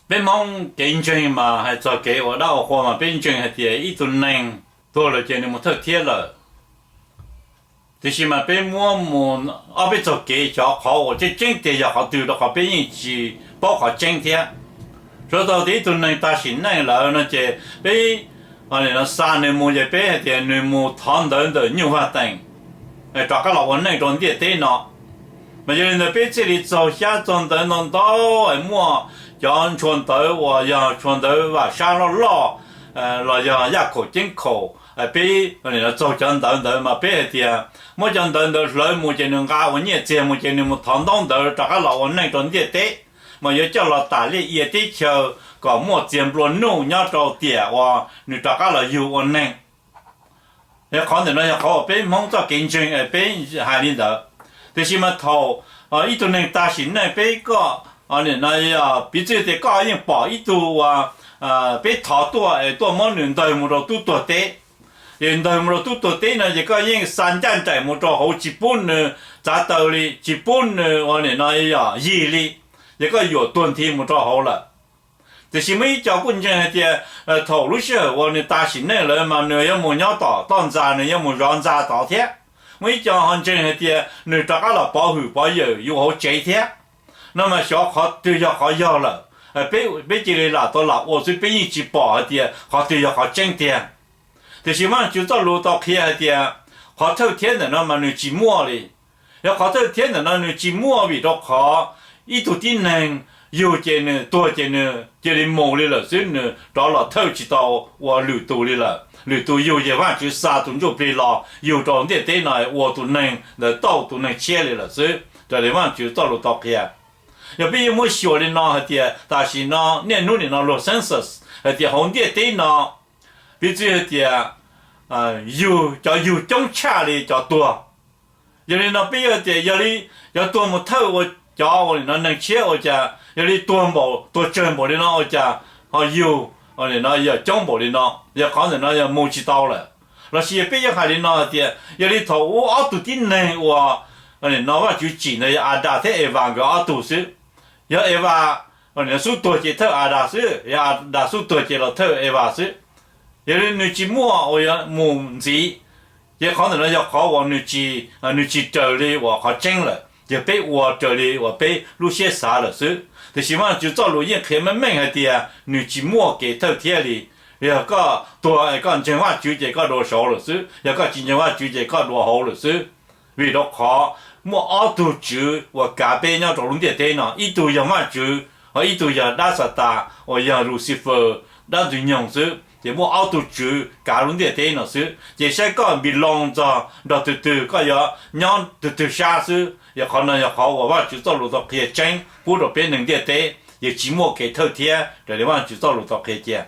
Peb Hmoob kev ntseeg mas hais txog kev ua dab ua qhua mas peb ntseeg hais tias ib tug neeg tuag lawm ces nws mus thawj thiab lawm. Tiam sis mas peb muab mus ob peb txog kev xyov qhov uas tseeb tseeb tiag yog qhov twg rau qhov peb yeej tsis paub qhov tseeb thiab. Sawv tau tias ib tug neeg tag sim neej lawm no ces peb xa nws mus ces peb hais tias nws mus thov ntawv ntawm nyuj vaj teem rov qab los ua neej rau ntiaj teb no. Mas yog li ntawd peb thiaj li txaug xyab txaug ntawv ntau ntau, muaj cov ntshua ntawv uas yog ntshua ntawv vam sab loj loj los yog yaj khaum ceeb khaum, peb txaug cov ntawv ntawd mas peb hais tias muab cov ntawv ntawd hlawv mus ces nws nqa ua nyiaj txiag mus ces nws mus thov ntaub ntawv rov qab los ua neej rau ntiaj teb, mas yuav coj los tas liaj ia teb chaws kom muaj txiag nplua nuj nyob rau tiam uas nws rov qab los yug ua neeg. Qhov ntawm no yog qhov uas peb Hmoob txoj kev ntseeg peb hais li ntawd. Tiam sis mas thaum ib tug neeg tag sim neej peb koj, piv txwv tias koj yeej pom ib tug uas peb thov tuaj es tuaj muab nws ntawg mus rau tub tuag teb. Ces ntawg mus rau tub tuag teb no ces koj yeej xa ncaj nraim mus rau hauv tsis pub nws txav taw li, tsis pub nws ua nim no yog yig li, ces koj yuam tuag nthi mus rau hauv lawm. Tiam sis muaj ib co kuj ntseeg hais tias thaum lub sij hawm uas nws tag sim neej lawm mas nws yuav mus nyob tom toj ntxa, nws yuav mus zov ntxa tod thiab. Muaj ib co ho ntseeg hais tias nws rov qab los pov hwm pov yawm yus hauv tsev thiab. No mas xyov qhov twg yog qhov yog lawm, peb cia li lam tau lam ua xwb, peb yeej tsis pom hais tias qhov twg yog qhov tseeb tiag. Tiam sis Vajtswv txoj lus tau qhia hais tias qhov thawj thiab ntawm no mas nws tsis muaj li. Yog qhov thawj thiab ntawm no nws tsis muaj vim rau qhov ib tug tib neeg yug ces nws tuag ces nws cia li mus li lawm xwb, nws rov los thawj tsis tau ua lwm tus li lawm. Lwm tus yug ces Vajtswv xa tus ntsuj plig los yug rau ntiaj teb no ua tus neeg ntawd tau tus neeg tshiab li lawm xwb, raws li Vajtswv txoj lus tau qhia. Yog peb yuav muab xyuas li no hais tias tam sim no niaj hnub nim no luag census hais tias hauv ntiaj teb no, piv txwv hais tias yug, cov yug coob tshaj li cov tuag. Yog li no peb yuav tias yog li cov tuag mus thawj ua cov ua nim no neeg tshiab ua cas, yog li tuag npaum, tuag tsawg npaum li no ua cas ho yug nim no yog coob npaum li no, yog qhov ntawm no yog mus tsis tau lawm. Los sis yog peb yuav hais li no hais tias yog li thaum ub ob tug tib neeg uas nim no Vajtswv tsim ntawd yog Adas thiab Evas nkawd ob tug xwb. Yog Evas nim no xub tuag ces thawj Adas xwb, yog Adas xub tuag ces los thawj Evas xwb. Yog li nws tsis muaj uas mus ntxiv, ces qhov ntawm no yog qhov uas nws tsis, nws tsis raws li uas qhov tseeb lawm, yog peb ua raws li uas peb lub siab xav lawm xwb. Tiam sis Vajtswv txoj lus yeej qhia meej meej hais tias nws tsis muaj kev thawj thiab li. Yog koj tuag es koj ntseeg Vajtswv ces koj dua saud lawm xwb, yog koj tsis ntseeg Vajtswv ces koj dua hauv lawm xwb. Vim rau qhov muaj ob tug tswv uas kav peb nyob rau lub ntiaj teb no, ib tug yog Vajtswv, ho ib tug yog dab Xatas uas yog Lucifer, dab ntxwg nyoog xwb. Ces muaj ob tug tswv kav lub ntiaj teb no xwb, ces saib koj npis loo txog nrog twg twg, koj yuav nyob twg twg sab xwb. Yog qhov no yog qhov uas Vajtswv txoj lus tau qhia tseeb pub rau peb neeg ntiaj teb, yog tsis muaj kev thawj thiab raws li Vajtswv txoj lus tau qhia cia.